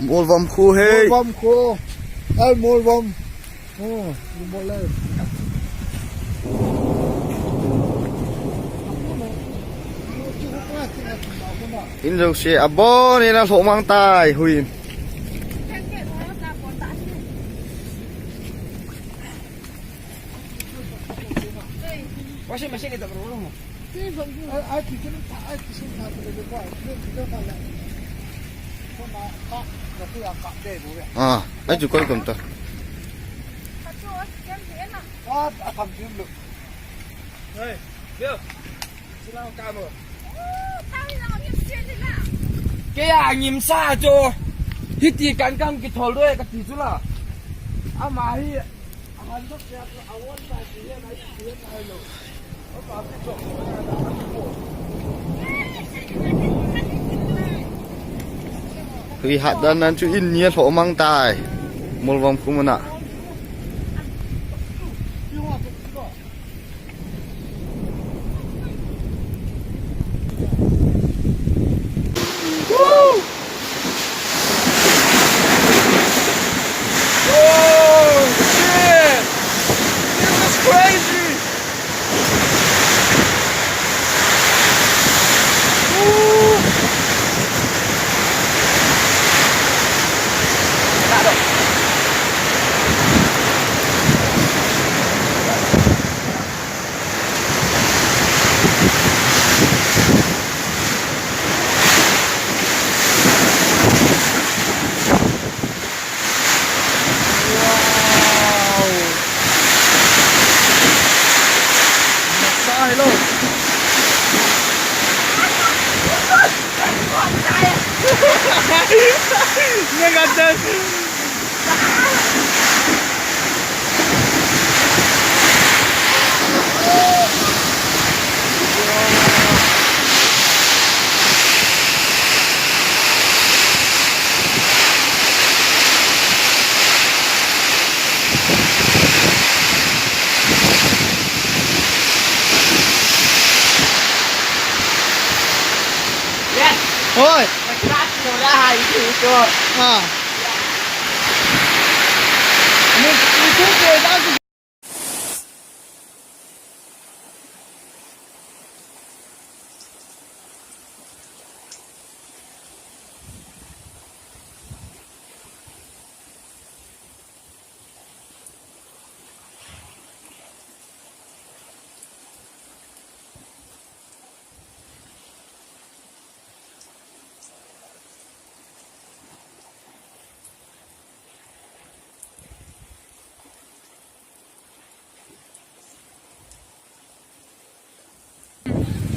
Mawlvam khu hei. Mawlvam khu. Ai mawlvam. In zo se a bon in a hlawh mang tai hui. À, ai chú coi cầm ta. Kaya ngim sa cho hiti kan kam ki thol doi ka ti chu la ama hi han thok ya awon ta ti he nai ti he nai lo pa pi chok Hui hat dan nan chu in nia hlawh mang tai. Mawlvam khu mana. Ôi. À.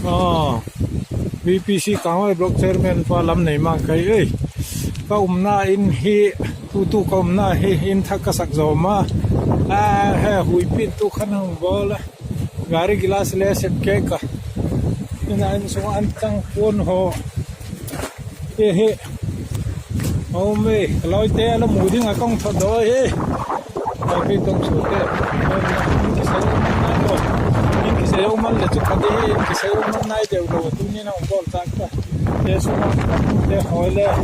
Aw BPC Kangwai Block Chairman pa lam nei mang kai ei ka awmna in hi tu tu ka awmna hi in thak ka sak zawm a ah he hui pin tu khan ang bawl a gari glass leh a sep kek a tunah in chungah an tang pawn haw te hi a awm e ka lawi te a la mu ding a kawng thaw dawi hi hei pi tawng chhuah te in kisai awm man le chu khati hi in kisai awm man nai deuh lo tunin a awm bawl tak ta te suma te hawi le aw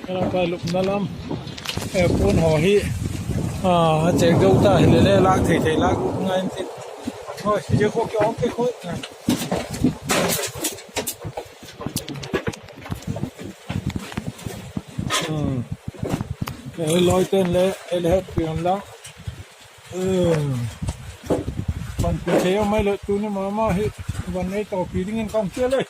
Helai lukna lam he pawn haw hi a cheng deuh ta le le lak thei thei lak uk ngai an ti hawi je khaw ke awm phei khawi umm hei lawi ten le hei le pian la umm ban pui thei awm mai le tun emaw emaw hi ban ei tawh pi ding in ka awm chial e.